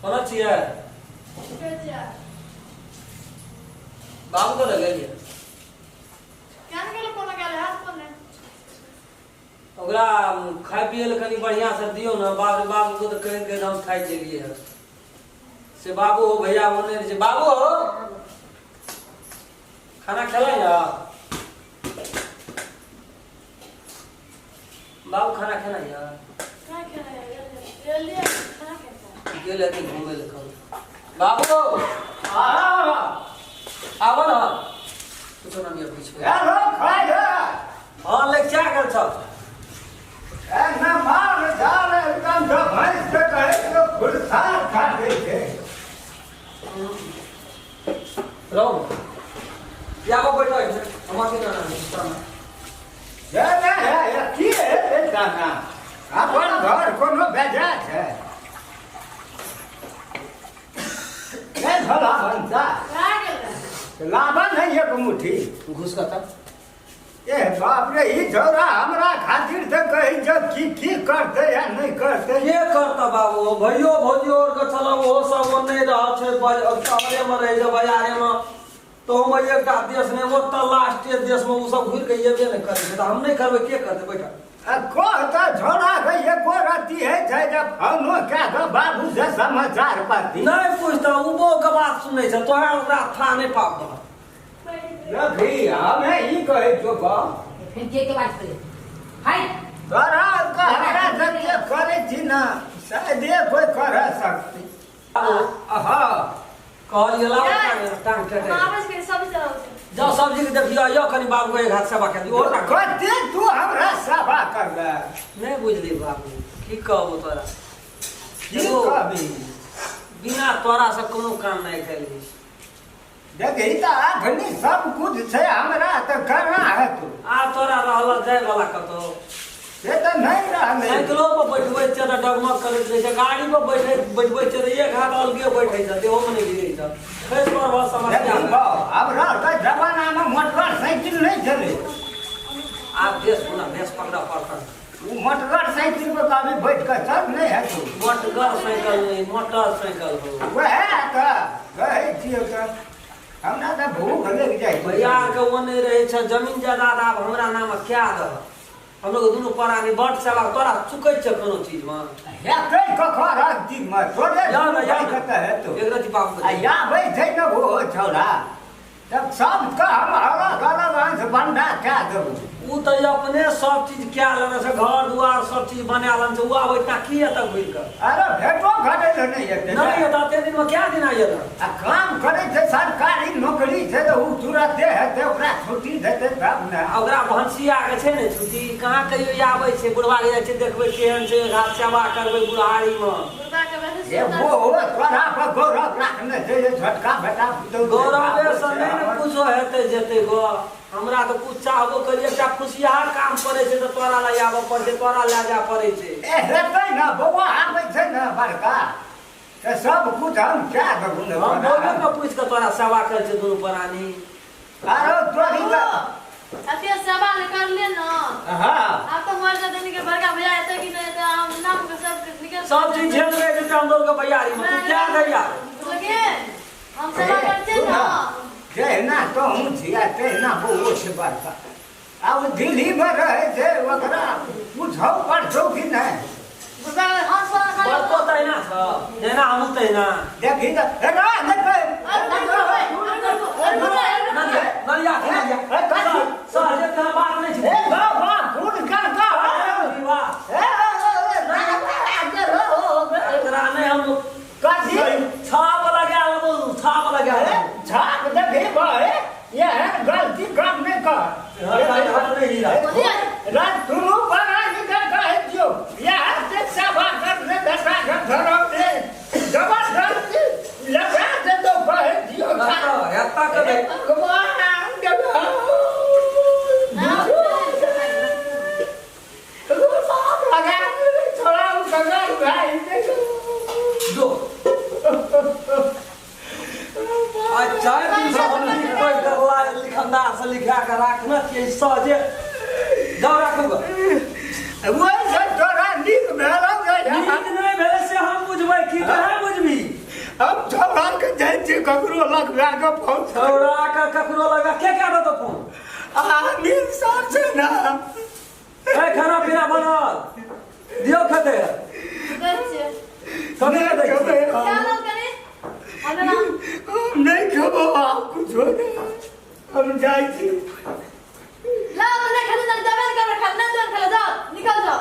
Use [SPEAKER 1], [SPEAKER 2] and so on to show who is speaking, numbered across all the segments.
[SPEAKER 1] कोना छियै? बाबू कतऽ गेलियै? ओकरा खाय पियै लए कनि बढ़िआँसँ दियौ ने। बाप रे, बाबूके तऽ कहैत कहैत हम थाकि गेलियै हँ। से बाबू हो, भैया हो, नहि रहै छै। बाबू हो, खाना खेलै ने बाबू? खाना खेना यऽ? गेल हेतै घूमै लए कहू। बाबू, आबऽ ने, कुछो ना लिअ पीछे।
[SPEAKER 2] हेलो, खाइ ले।
[SPEAKER 1] हाँ, लग क्या गेल छौ?
[SPEAKER 2] ए ना मार झाल एकदम जो भैंस के कहै छै फुलसार खा दै छै।
[SPEAKER 1] रहो, या को बैठो, हम के ना ना।
[SPEAKER 2] जे ने है ये की हेतै दाना? अपन घर कोनो बेजा छै? नहि भला भनसा लाबा नहि एक मुट्ठी।
[SPEAKER 1] घुस का तब।
[SPEAKER 2] ए बाप रे, ई छौड़ा हमरा खातिर तऽ कहै छै की की करतै आ नहि करतै।
[SPEAKER 1] के करता बाबू? भैयो भौजियो और के छल, ओहो सब ओन्ने रहल छै, शहरे में रहै छै, बाजारे में। तो हम एकटा देश नहि, ओतऽ लास्टे देश में ओ सब घुरि के एबे नहि करै छै, तऽ हम नहि करबै, के करतै? बैठक।
[SPEAKER 2] आ कह तऽ छौड़ा के एको रत्ती होइ छै जे फोनो कए कऽ बाबू से समाचार पाती?
[SPEAKER 1] नहि पूछता, उबो के बात सुनै छै, तोरा ओकरा था नहि पाबऽ।
[SPEAKER 2] रखी, हमे ई कहै छियौ बा।
[SPEAKER 3] फिर के बात करे हाय।
[SPEAKER 2] तोरा के हमरा जते करै छी ने, शायदे कोइ कर सकती। हाँ।
[SPEAKER 1] कहलियै लाओ टांग टेटे। जाओ, सब्जी के देखियो यो कनि बाबू के एक हाथ सेवा कर दियो और टांग।
[SPEAKER 2] कते तू हमरा सेवा करबे?
[SPEAKER 1] नहीं बुझली बाबू, की कहबो तोरा?
[SPEAKER 2] की कहबी?
[SPEAKER 1] बिना तोरा से कोनो काम नहीं करी।
[SPEAKER 2] देखही तऽ अखनी सब कुछ छै हमरा, तऽ केना हेतौ?
[SPEAKER 1] आ तोरा रहल जाय वाला कतौ?
[SPEAKER 2] से तऽ नहि रहलै।
[SPEAKER 1] साइकिलो पर बैठबै छियै तऽ डगमग करैत रहै छै, गाड़ी पर बैठे बैठबै छियै तऽ एक हाथ अलगे बैठै छै, देहो मे नहि गिरै छै, खसि पड़बह, समस्या।
[SPEAKER 2] देखही बाउ, आब रहतै जमानामे मोटर साइकिल नहि छलै।
[SPEAKER 1] आब देश पुनः देश पकड़ऽ पड़तन।
[SPEAKER 2] ओ मोटर साइकिल पर कभी बैठ कऽ चल नहि हेतौ।
[SPEAKER 1] मोटगर साइकिल नहि, मोटर साइकिल हो।
[SPEAKER 2] वएह तऽ कहै छियौ, तऽ हमरा तऽ भूख लागि जाइ छै।
[SPEAKER 1] भैया के ओ नहि रहै छै जमीन जायदाद, आब हमरा नाम क्या दह? हम लोग दुनू प्राणी बड सेवा तोरा चुकै छै कोनो चीज मे?
[SPEAKER 2] हेतै कखन राजदीपमे थोड़े?
[SPEAKER 1] या ना, या ना।
[SPEAKER 2] कतऽ हेतौ?
[SPEAKER 1] एक रति बाबू
[SPEAKER 2] आ आबै छै ने ओ छौड़ा, तब सबके हम अलग अलग अंश बंडा कए देबो।
[SPEAKER 1] उ तऽ अपने सब चीज कए लेने छै, घर दुआर सब चीज बना लेने छै। उ आब एतना की एतऽ घुरि कऽ?
[SPEAKER 2] अरे, भेटो घटै लए नहि हेतै।
[SPEAKER 1] नहि एतऽ, एते दिन मे कए दिन आइ एतऽ?
[SPEAKER 2] आ काम करै छै, सरकारी नौकरी छै, तऽ ओ तुरते हेतै? ओकरा छुट्टी देतै तब ने।
[SPEAKER 1] आ ओकरा भनसिया के छै ने छुट्टी, कहाँ कहियो आबै छै? बुढ़वा के जाइ छै देखबै केहन छै, एक हाथ सेवा करबै बुढ़ारी मे।
[SPEAKER 2] ए वो तोरा पर गौरव राखने छै जे छोटका बेटा पुतहु छै।
[SPEAKER 1] गौरवे से नहि ने कुछो हेतै जेतै गो। हमरा तऽ कुछ चाहबो करी, एकटा खुशियार काम पड़ै छै तऽ तोरा लए आबऽ पड़ै छै, तोरा लए जाय पड़ै छै।
[SPEAKER 2] ए हेतै ने, बौआ आबै छै ने बड़का, तऽ सब कुछ हम कए देबू ने
[SPEAKER 1] हम
[SPEAKER 2] तोरा।
[SPEAKER 1] बौए के पूछि कऽ तोरा सेवा करै छै दुनू प्राणी।
[SPEAKER 2] आरो तोरी तऽ
[SPEAKER 4] अते सेवा ले करले न।
[SPEAKER 2] हाँ।
[SPEAKER 4] आब तऽ मर जेतै के बड़का भैया एतै कि नहि एतै, हम नाम के सब निकल
[SPEAKER 1] सब चीज झेल रहे छै हम लोग के भैयारी में, तू क्या दैया?
[SPEAKER 4] लगे हम सेवा करते न।
[SPEAKER 2] जहिना तोहूँ छिया तहिना बौओ छै बड़का। आब दिल्लीमे रहै छै, ओकरा पूछौ पड़तौ कि नहि?
[SPEAKER 1] बड़को तहिना छ, जहिना हमहूँ तहिना।
[SPEAKER 2] देखी तऽ एना देखै।
[SPEAKER 1] नदिया नदिया सहजे तऽ बात नहि छै।
[SPEAKER 2] ए बाबा, खून कनका।
[SPEAKER 1] वाह, एकरा नहि हम
[SPEAKER 2] कथी?
[SPEAKER 1] छाप लगा लेबो, छाप लगा लेबो।
[SPEAKER 2] छाप देखी भाई, एहन गलती काम नहि कर। रात दुनू बना निकल कहै छियौ, इएह से सभा करने बेटा के धरौ रे, जबरदस्ती लगा देतौ, कहै छियौ।
[SPEAKER 1] एतऽ के
[SPEAKER 2] भगवान देबौ। लगा छोड़ा कगर भाई।
[SPEAKER 1] दो आ 4 दिन से हम लिख पढ़ि कऽ लिखंदार से लिखा कऽ राखने छियै, सहजे जाउ, राखू गऽ।
[SPEAKER 2] वही से तोरा नीक भेलौ।
[SPEAKER 1] नीक नहि भेलै से हम बुझबै की? कहाँ बुझबी?
[SPEAKER 2] हम छौड़ा के जाइ छी ककरो लग लए कऽ फोन।
[SPEAKER 1] छौड़ा के ककरो लगा के क्या देतो फोन?
[SPEAKER 2] आ नील साहब छै ने।
[SPEAKER 1] ए, खाना पीना बनल दियौ खेते।
[SPEAKER 4] दै छियै।
[SPEAKER 1] कथी के दै
[SPEAKER 2] खेबै
[SPEAKER 1] छियै?
[SPEAKER 2] हम।
[SPEAKER 4] क्या नाम करी? हमरा नाम
[SPEAKER 2] हम नहि खेबो आब कुछो नहि, हम जाइ छी।
[SPEAKER 4] लाओ तो नहीं खेते, देबे नहीं करबै खाना, नहीं देबे खाना, जाओ निकल जाओ।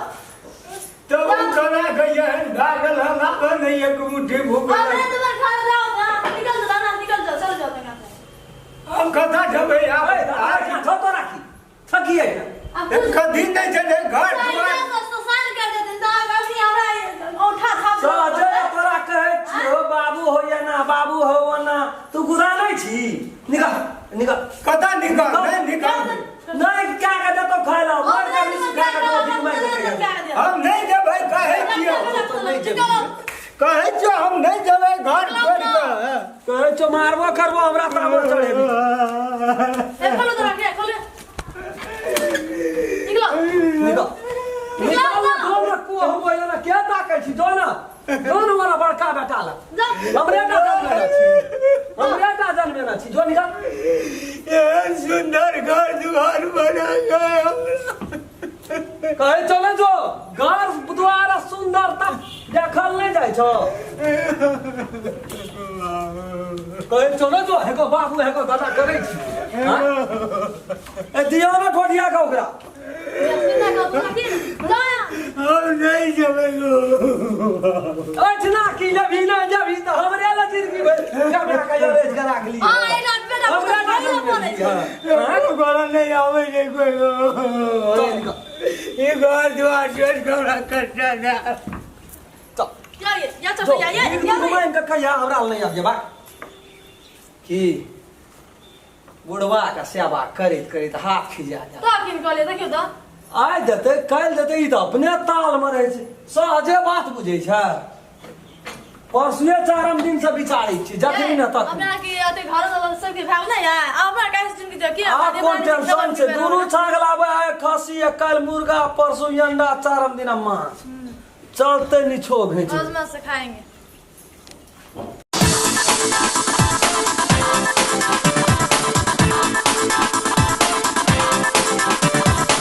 [SPEAKER 2] तब हम चला गई है भागल हम आब नहीं एक मुट्ठी भूख
[SPEAKER 4] अब नहीं
[SPEAKER 2] लगल।
[SPEAKER 4] देबे खाना, जाओ ना निकल जाओ ना, निकल जाओ, चल जाओ यहाँ से।
[SPEAKER 2] हम कतऽ जेबै आब?
[SPEAKER 1] ए, छौ तोरा की थकिए ना।
[SPEAKER 4] अब
[SPEAKER 2] एक दिन नहि छै घर दुआर।
[SPEAKER 4] साइन कर देते तो अब अभी हमरा औंठा थाप।
[SPEAKER 1] सहजे तोरा कहै छियौ बाबू होइए ना, बाबू हो ना, तू गुदा नहि छी। निकल निकल।
[SPEAKER 2] कतऽ निकल? नहि निकल।
[SPEAKER 1] नहि क्या के देतौ खाइ लए, मर के भी सुखा के देतौ, भीख मांगि के खाइ।
[SPEAKER 2] हम नहि जेबै, कहै छियौ, कहै छियौ हम नहि जेबै घर छोड़ि कऽ।
[SPEAKER 1] कहै छौ मारबो करबो हमरा तामस चढ़ेबी।
[SPEAKER 4] खोलो तो रखे, खोलो, निकलो।
[SPEAKER 1] निकल निकल ना, जो ना कुआ हुआ ना के ताकै छी, जो ना जो ना हमारा बड़का बेटा ला।
[SPEAKER 4] जाओ।
[SPEAKER 1] हमरे टा जन्मेना छी, हमरे टा जन्मेना छी, जो निकल।
[SPEAKER 2] एहन सुन्दर घर दुआर बना गए हमरा।
[SPEAKER 1] कहै छौ ने जो घर द्वार सुन्दर तब देखल नहि जाइ छौ। कहै छौ ने जो हेको बाबू हेको दादा करै छी। हाँ? ए दियौ ने ठोठिया के ओकरा।
[SPEAKER 4] सीधा कहो तू रखी, जाओ यहाँ।
[SPEAKER 2] हम नहि जेबै गो।
[SPEAKER 1] अछना की जबी ना जबी तऽ हमरे लए जिंदगी भरि कमा के अरेज के राखली।
[SPEAKER 4] हाँ, एक रात बेटा
[SPEAKER 1] हमरे टा
[SPEAKER 4] बोले
[SPEAKER 1] जन्मेली
[SPEAKER 4] छै।
[SPEAKER 1] हाँ।
[SPEAKER 2] घर नहि आबै छै कोइ गो।
[SPEAKER 1] चल निकल।
[SPEAKER 2] ई घर दुआर छोड़ि कऽ हमरा कष्ट ना।
[SPEAKER 1] चल।
[SPEAKER 4] चलिए या
[SPEAKER 1] जो
[SPEAKER 4] चल भैया, ये
[SPEAKER 1] एक
[SPEAKER 4] या
[SPEAKER 1] दिन मांगि के कहिया हमरा लए नहि आबियै बा की बुढ़वा के सेवा करैत करैत हाथ खिजा जाय।
[SPEAKER 4] तो किन कहलिए देखियो तो।
[SPEAKER 1] आइ देतै काल्हि देतै, ई तऽ अपने तालमे रहै छै, सहजे बात बुझै छै। परसुए चारम दिन से विचारै छी जखनी ने तखनी।
[SPEAKER 4] हमरा के अते घर वाला सब के भाव नहीं है, हमरा काहे जिंदगी दे के।
[SPEAKER 1] आब कोन टेंशन छै? दुनू छागल आबै आइ खसी, काल्हि मुर्गा, परसू अंडा, चारम दिन माछ चलते निछो घींच।
[SPEAKER 4] रोज मस्त खाएंगे।